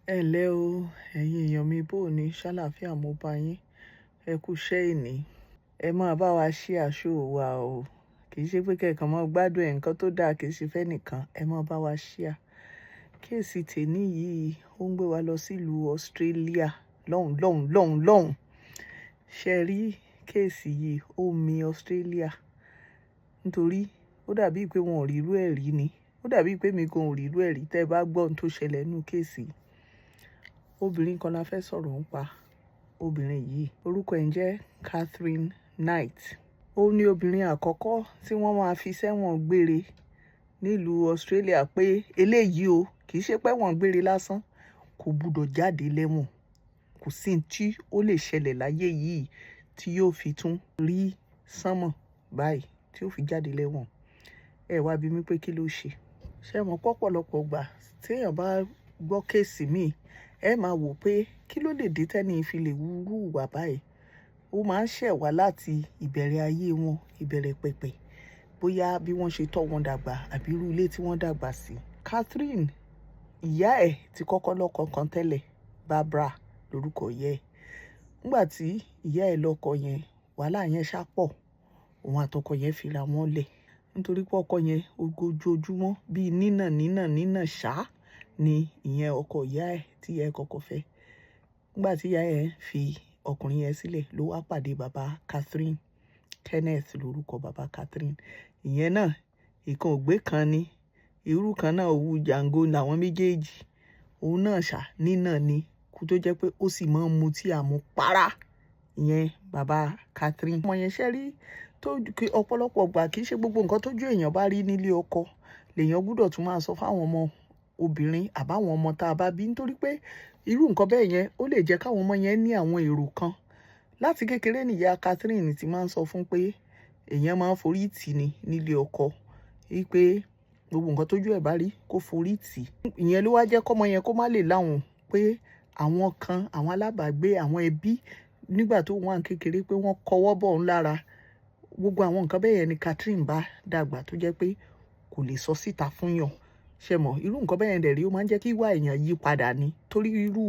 Ẹ ǹlẹ́ o, ẹ̀yin èèyàn mi, bó ní ṣàlàáfíà mo bá yín. Ẹ kú iṣẹ́ ìní. Ẹ máa bá wa share show wa o. Kì í ṣe pé kẹ̀kẹ́ máa gbádùn ẹ̀, nǹkan tó dáa kì í ṣe fẹ́ nìkan. Ẹ máa bá wa share. Case tèní yìí ó ń gbé wa lọ sílùú Australia lọ́hùn lọ́hùn lọ́hùn lọ́hùn. Ṣé rí case yìí, ó mi Australia nítorí ó dàbí pé wọn ò rí irú ẹ̀ rí ni. Ó dàbí pé mi gan ò rí irú ẹ̀ rí tẹ́ ẹ bá gbọ́ ohun tó ṣẹlẹ̀ nínú case yìí. Obìnrin kan la fẹ́ sọ̀rọ̀ ń pa. Obìnrin yìí, orúkọ ẹ̀ ń jẹ́ Catherine Knight. Ó ní obìnrin àkọ́kọ́ tí wọ́n máa fi sẹ́wọ̀n gbére nílùú Australia pé eléyìí o, kì í ṣe pé wọ́n gbére lásán, kò gbúdọ̀ jáde lẹ́wọ̀n. Kò sí ohun tí ó lè ṣẹlẹ̀ láyé yìí tí yóò fi tún rí sánmọ̀ báyìí tí ó fi jáde lẹ́wọ̀n. Ẹ wá bi mí pé kí ló ṣe. Ṣé ẹ mọ̀ pé ọ̀pọ̀lọpọ̀ ìgbà tí èèyàn bá gbọ́ case míì, ẹ máa wò pé kí ló lè dé tẹ́ni fi lè wú irú ìwà báyìí. Ó máa ń ṣẹ̀ wá láti ìbẹ̀rẹ̀ ayé wọn, ìbẹ̀rẹ̀ pẹ̀pẹ̀, bóyá bí wọ́n ṣe tọ́ wọn dàgbà àbí irú ilé tí wọ́n dàgbà sí. Catherine, ìyá ẹ̀ ti kọ́kọ́ lọ́kọ kan tẹ́lẹ̀, Barbara lórúkọ ìyá ẹ̀. Nígbà tí ìyá ẹ̀ lọ́kọ yẹn, wàhálà yẹn ṣá pọ̀. Òun àtọkọ yẹn fi ra wọ́n lẹ̀. Nítorí pé ọkọ yẹn ojoojúmọ́ bí nínà nínà nínà ṣá ni ìyẹn ọkọ ìyá ẹ̀ tí ìyá ẹ̀ kọ́kọ́ fẹ́. Nígbà tí ìyá ẹ̀ fi ọkùnrin yẹn sílẹ̀ ló wá pàdé bàbá Catherine. Kenneth lórúkọ bàbá Catherine. Ìyẹn náà, ìkan ògbé kan ni. Irú kan náà òwú Django làwọn méjèèjì. Òun náà ṣá nínà ni. Kú tó jẹ́ pé ó sì máa ń mutí àmupara. Ìyẹn bàbá Catherine. Ọmọ yẹn ṣẹ́ rí tó ọ̀pọ̀lọpọ̀ ìgbà kì í ṣe gbogbo nǹkan tó ju èèyàn bá rí nílé ọkọ lèèyàn gbúdọ̀ tún máa sọ fún àwọn ọmọ obìnrin àbáwọn ọmọ tá a bá bí, nítorí pé irú nǹkan bẹ́ẹ̀ yẹn ó lè jẹ́ káwọn ọmọ yẹn ní àwọn èrò kan. Láti kékeré ni ìyá Catherine ti máa ń sọ fún pé èèyàn máa ń forí tì ní nílé ọkọ, wípé gbogbo nǹkan tójú ẹ̀ bá rí kó forí tì. Ìyẹn ló wá jẹ́ kọ́mọ yẹn kó má lè láhùn pé àwọn kan, àwọn alábàágbé, àwọn ẹbí nígbà tó wà ní kékeré pé wọ́n kọwọ́ bọ̀ ń lára. Gbogbo àwọn nǹkan bẹ́ẹ̀ yẹn ni Catherine bá dàgbà tó jẹ́ pé kò lè sọ síta fún yàn. Ṣé mọ̀, irú nǹkan bẹ́ẹ̀ yẹn dẹ̀ rí, ó máa ń jẹ́ kí ìwà èèyàn yí padà ni. Torí irú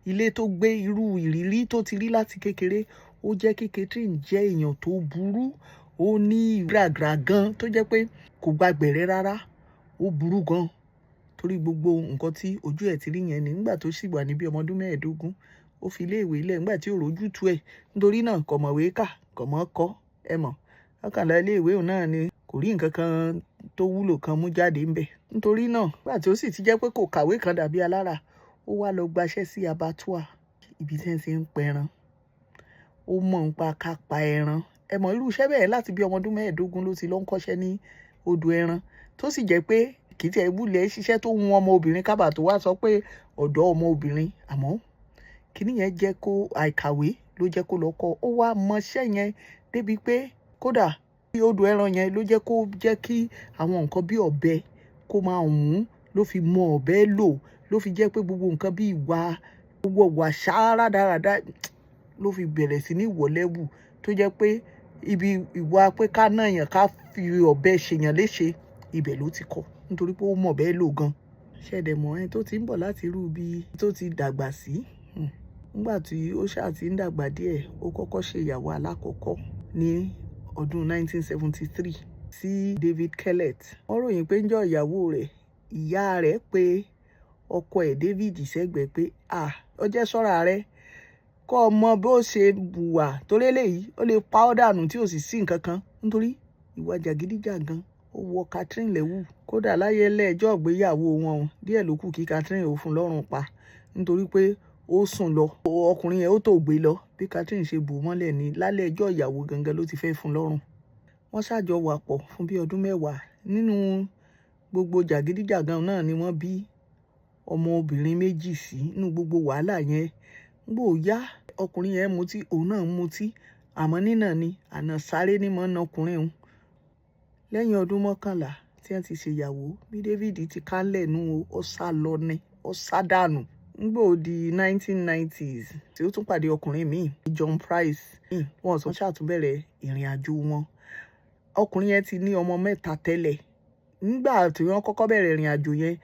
ilé tó gbé, irú ìrírí tó ti rí láti kékeré, ó jẹ́ kí Catherine jẹ́ èèyàn tó burú. Ó ní ìgbàgbà gan tó jẹ́ pé kò gba gbẹ̀rẹ́ rárá. Ó burú gan. Torí gbogbo nǹkan tí ojú ẹ̀ ti rí yẹn ni nígbà tó sì wà níbí ọmọ ọdún 15, ó fi ilé ìwé lẹ̀ nígbà tí ó rojú tú ẹ̀. Nítorí náà kò mọ̀wé kà, kò mọ̀ kọ́. Ẹ mọ̀, ọ̀kan lọ ilé ìwé òun náà ni kò rí nǹkan kan tó wúlò kan mú jáde ńbẹ̀. Nítorí náà, nígbà tí ó sì ti jẹ́ pé kò kàwé kan dàbí alára, ó wá lọ gbaṣẹ́ sí abattoir, ibi tí wọ́n ti ń pẹran. Ó mọ̀ ń pa ká pa ẹran. Ẹ mọ̀ irú iṣẹ́ bẹ́ẹ̀ láti bí ọmọ ọdún 15 ló ti lọ ń kọ́ṣẹ́ ní odò ẹran. Tó sì jẹ́ pé kì í tiẹ̀ wulẹ̀ ṣiṣẹ́ tó wun ọmọ obìnrin kábà tó wá sọ pé ọ̀dọ́ ọmọ obìnrin. Àmọ́ kíní yẹn jẹ́ kó àìkàwé ló jẹ́ kó lọ kọ́. Ó wá mọ iṣẹ́ yẹn débi pé kódà odò ẹran yẹn ló jẹ́ kó jẹ́ kí àwọn nǹkan bí ọ̀bẹ kó máa wùn, ló fi mọ ọ̀bẹ lò, ló fi jẹ́ pé gbogbo nǹkan bí ìwà, gbogbo ìwà ṣá rádaràda ló fi bẹ̀rẹ̀ sí ní wọ̀lẹ́wù tó jẹ́ pé ibi ìwà pé ká ná èèyàn, ká fi ọ̀bẹ ṣe èèyàn léṣe, ibẹ̀ ló ti kọ́. Nítorí pé ó mọ̀ ọ̀bẹ lò gan. Ṣé ẹ dẹ̀ mọ̀ ẹni tó ti ń bọ̀ láti irú ibi tó ti dàgbà sí? Nígbà tí ó ṣà ti ń dàgbà díẹ̀, ó kọ́kọ́ ṣe ìyàwó alákọ̀ọ́kọ́ ní ọdún 1973 sí David Kellett. Wọ́n ròyìn pé ńjọ́ ìyàwó rẹ̀, ìyá rẹ̀ pé ọkọ ẹ̀ David sẹ́gbẹ̀ẹ́ pé, "À, ó jẹ́ ṣọ́ra rẹ. Kọ́ ọ mọ bó ṣe wùwà torí eléyìí ó lè pa ọ́ dànù tí ò sì sí nǹkan kan." Nítorí ìwà jàgídíjàgan ó wọ Catherine lẹ́wù. Kódà láyé lẹ́ẹ̀jọ́ ìgbéyàwó wọn, díẹ̀ ló kù kí Catherine ó fún lọ́rùn pa. Nítorí pé ó sùn lọ. Ọkùnrin yẹn ó tó gbé lọ. Bí Catherine ṣe bò mọ́lẹ̀ ní lálẹ́ ọjọ́ ìyàwó gangan ló ti fẹ́ fún lọ́rùn. Wọ́n ṣàjọ wà pọ̀ fún bí ọdún 10. Nínú gbogbo jàgídíjàgan náà ni wọ́n bí ọmọ obìnrin méjì sí nínú gbogbo wàhálà yẹn. Nígbà ó yá, ọkùnrin yẹn mutí, òun náà ń mutí. Àmọ́ nínà ni, àná sáré ní mọ́ na ọkùnrin òun. Lẹ́yìn ọdún 11 tí wọ́n ti ṣe ìyàwó, bí David ti kálẹ̀ nú o, ó sá lọ ni, ó sá dànù. Nígbà ó di 1990s tí ó tún pàdé ọkùnrin míì, John Price. Wọ́n sọ ṣàtúnbẹ̀rẹ̀ ìrìnàjò wọn. Ọkùnrin yẹn ti ní ọmọ mẹ́ta tẹ́lẹ̀. Nígbà tí wọ́n kọ́kọ́ bẹ̀rẹ̀ ìrìnàjò yẹn,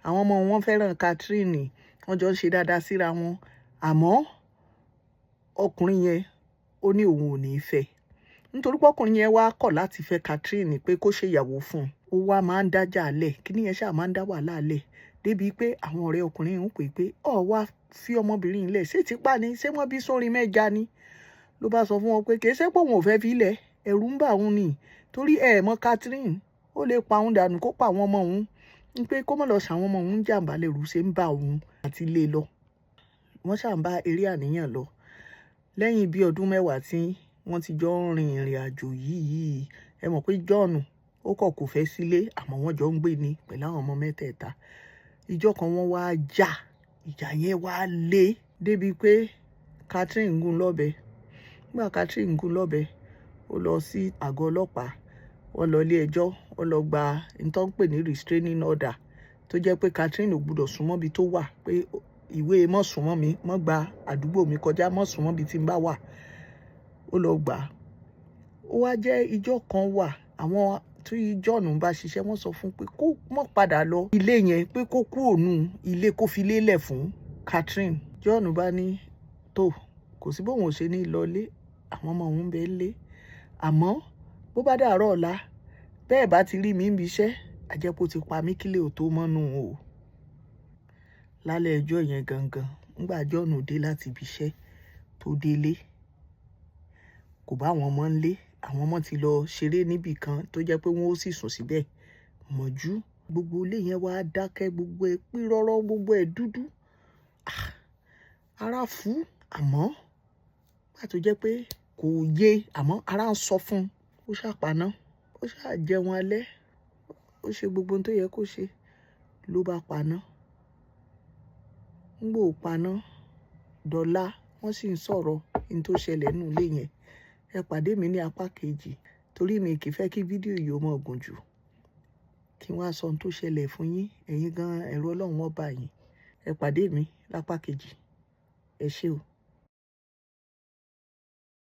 àwọn ọmọ wọn fẹ́ràn Catherine. Wọ́n jọ ń ṣe dáadáa síra wọn, àmọ́ ọkùnrin yẹn, ó ní òun ò ní í fẹ́, nítorí pé ọkùnrin yẹn wá kọ̀ láti fẹ́ Catherine pé kó ṣe ìyàwó fún un. Ó wá máa ń dájà lẹ̀. Kíní yẹn ṣáà máa ń dá wàhálà lẹ̀, débi pé àwọn ọ̀rẹ́ ọkùnrin ń pè pé ọ̀ wá fi ọmọbìnrin lẹ̀, ṣé tipa ni? Ṣé wọ́n bí sórin mẹ́ja ni? Ló bá sọ fún wọn pé kì í ṣe pé òun ò fẹ́ fi lẹ̀, ẹ̀rù ń bà òun ni, torí ẹ̀ mọ̀ Catherine, ó lè pa òun dànù, kó pa àwọn ọmọ òun, ń pé kó má lọ ṣàwọn ọmọ òun jàǹbá, lẹ̀rù ṣe ń bà òun àti lé lọ. Wọ́n ṣà ń bá eré àníyàn lọ. Lẹ́yìn bí ọdún 10 tí wọ́n ti jọ ń rin ìrìn àjò yìí, ẹ mọ̀ pé John ó kọ̀ kò fẹ́ sílé, àmọ́ wọ́n jọ ń gbé ni pẹ̀lú àwọn ọmọ mẹ́tẹ̀ẹ̀ta. Ìjọ kan wọ́n wá jà, ìjà yẹn wá lé débi pé Catherine gún lọ́bẹ. Nígbà Catherine gún lọ́bẹ, ó lọ sí àgọ́ ọlọ́pàá, wọ́n lọ ilé ẹjọ́, wọ́n lọ gba n tó ń pè ní restraining order, tó jẹ́ pé Catherine ò gbúdọ̀ súnmọ́ ibi tó wà, pé ìwé mọ́ súnmọ́ mi, mọ́ gba àdúgbò mi kọjá, mọ́ súnmọ́ ibi tí n bá wà. Ó lọ gbà á. Ó wá jẹ́ ìjọ kan wà, àwọn tí John ń bá ṣiṣẹ́, wọ́n sọ fún pé kó mọ́ padà lọ ilé yẹn, pé kó kúrò nù ilé, kó fi lélẹ̀ fún Catherine. John bá ní tó, kò sí bóun ò ṣe ní lọlé, àwọn ọmọ òun ń bẹ lé, àmọ́ bó bá dàárọ̀ ọ̀la, bẹ́ẹ̀ bá ti rí mi níbi iṣẹ́, àjẹpọ̀ ti pa mí kílẹ̀ ò tó mọ́nú o. Lálẹ́ ẹjọ́ yẹn gangan, ńgbà John dé láti ibi iṣẹ́ tó délé, kò bá àwọn ọmọ ńlé. Àwọn ọmọ ti lọ ṣeré níbì kan tó jẹ́ pé wọ́n ó sì sùn síbẹ̀ mọ́jú. Gbogbo ilé yẹn wá dákẹ́, gbogbo ẹ̀ pírọ́rọ́, gbogbo ẹ̀ dúdú. Ara fú, àmọ́ nígbà tó jẹ́ pé kò yé, àmọ́ ara ń sọ fún un. Ó ṣàpáná, ó ṣà jẹun alẹ́, ó ṣe gbogbo ohun tó yẹ kó ṣe, ló bá paná. Ńgbò paná dọ́là, wọ́n sì ń sọ̀rọ̀ ohun tó ṣẹlẹ̀ nínú ilé yẹn. Ẹ pàdé mi ní apá kejì, torí mi kì í fẹ́ kí fídíò yìí ó mọ́ gùn jù. Kí n wá sọ ohun tó ṣẹlẹ̀ fún yín, ẹ̀yin gan ẹ̀rù Ọlọ́run ó bà yín. Ẹ pàdé mi lápá kejì. Ẹ ṣé o.